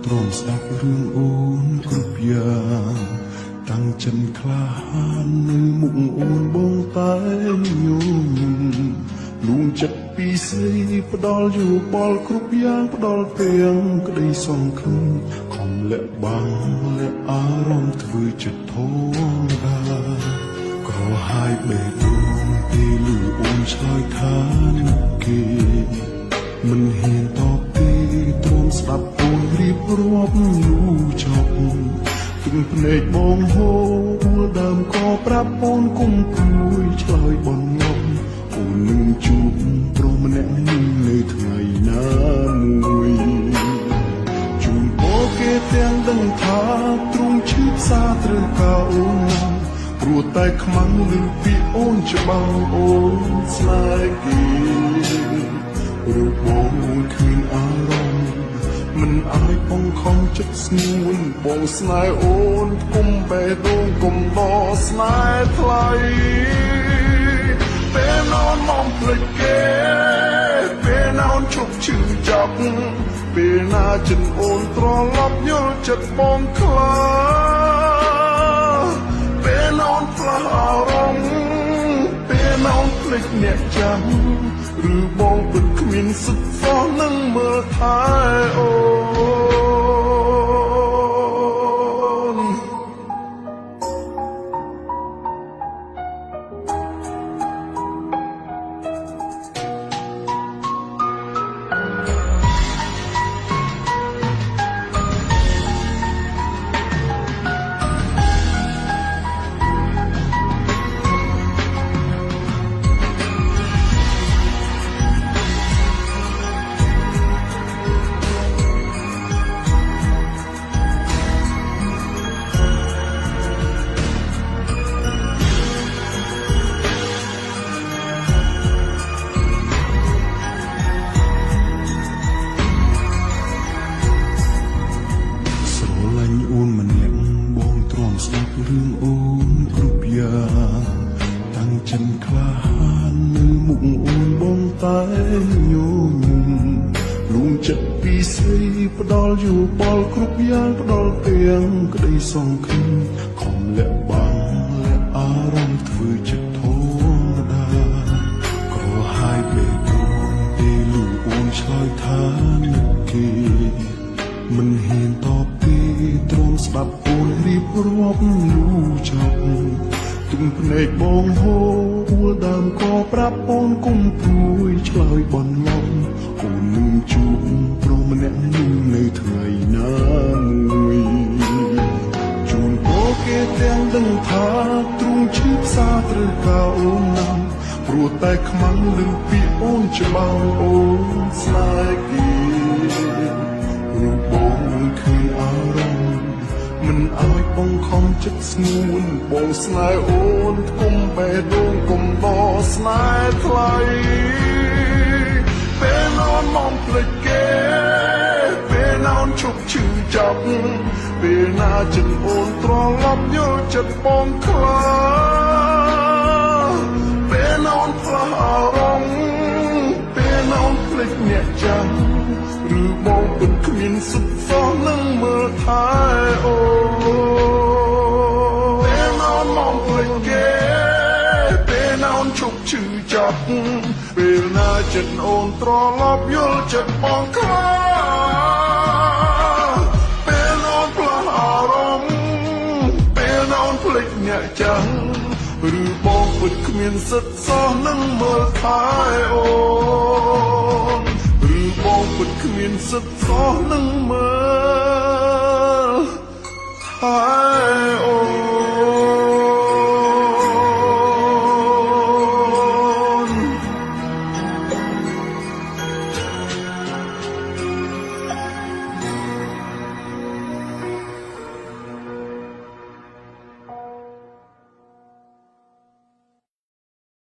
ទ្រាំស្ដាប់រឿងអូនគ្រប់យ៉ាងតាំងចិត្តក្លាហាននៅមុខអូនបងតែញញឹមលួងចិត្តពីស្រីផ្ដល់យោបល់គ្រប់យ៉ាងផ្ដល់ទាំងក្តីសង្ឃឹមខំលាក់បាំងលាក់អារម្មណ៍ធ្វើចិត្តធម្មតាក្រហាយបេះដូងពេលឮអូនឆ្លើយថានឹកគេ មិនហ៊ានតបទេទ្រាំស្ដាប់អូនរៀបរាប់យូរចប់ទឹកភ្នែកបងហូរដើមក៏ប្រាប់អូនគុំព្រួយឆ្លើយបន្លប់អូននឹងជួបប្រុសម្នាក់នឹងនៅថ្ងៃណាមួយជូនពរគេទាំងដឹងថាទ្រូងឈឺផ្សាត្រូវការអូនណាស់ព្រោះតែខ្មាំងឬពីអូនច្បាំងអូនស្នេហ៍គេ រូបបងគ្មានអារម្មណ៍មិនអាចបង្ខំចិត្តស្ងួនបងស្នេហ៍អូនគុំបេះដូងគុំដស្នេហ៍ថ្លៃពេលនอนមកភ្លេចគេពេលនอนឈប់ឈឺចាប់ពេលណាចិនអូនត្រឡប់យល់ចិត្តបងខ្លះពេលនอนផ្លាស់អារម្មណ៍ពេលនอนភ្លេចអ្នកចាំ ឬបងពិតគ្មានសិទ្ធិសោះនឹងមើលថែអូន ស្រឡាញ់អូនម្នាក់បងទ្រាំស្ដាប់រឿងអូនគ្រប់យ៉ាងតាំងចិត្តក្លាហាននៅមុខអូនបងតែញញឹមលួងចិត្តពីស្រីផ្ដល់យោបល់គ្រប់យ៉ាងផ្ដល់ទាំងក្តីសង្ឃឹមខំលាក់បាំងលាក់អារម្មណ៍ធ្វើចិត្តធម្មតាក្រហាយបេះដូងពេលឮអូនឆ្លើយថានឹកគេ មិនហ៊ានតបទេទ្រាំស្ដាប់អូនរៀបរាប់យូរចប់ទឹកភ្នែកបងហូរដើមក៏ប្រាប់អូនគុំព្រួយឆ្លើយបន្លប់អូននឹងជួបប្រុសម្នាក់នោះនៅថ្ងៃណាមួយជូនពរគេទាំងដឹងថាទ្រូងឈឺផ្សាត្រូវការអូនណាស់ព្រោះតែខ្មាំងឬពីអូនច្បាំងអូនស្នេហ៍គេ រូបបងគ្មានអារម្មណ៍មិនអាចបង្ខំចិត្តស្ងួនបងស្នេហ៍អូនគុំបេះដូងគុំដស្នេហ៍ថ្លៃពេលនอนមកភ្លេចគេពេលនอนឈប់ឈឺចាប់ពេលណាចិនអូនត្រឡប់យល់ចិត្តបងខ្លះពេលនอนផ្លាស់អារម្មណ៍ពេលនอนភ្លេចអ្នកចាំ ឬបងពិតគ្មានសិទ្ធិសោះនឹងមើលថែអូនពេលនอนមកភ្លេចគេពេលនอนឈប់ឈឺចាប់ពេលណាចិត្តអូនត្រឡប់យល់ចិត្តបងខ្លះពេលនอนផ្លាស់អារម្មណ៍ពេលនอนភ្លេចអ្នកចាំឬបងពិតគ្មានសិទ្ធិសោះនឹងមើលថែអូន ឬបងពិតគ្មានសិទ្ធិសោះនឹងមើ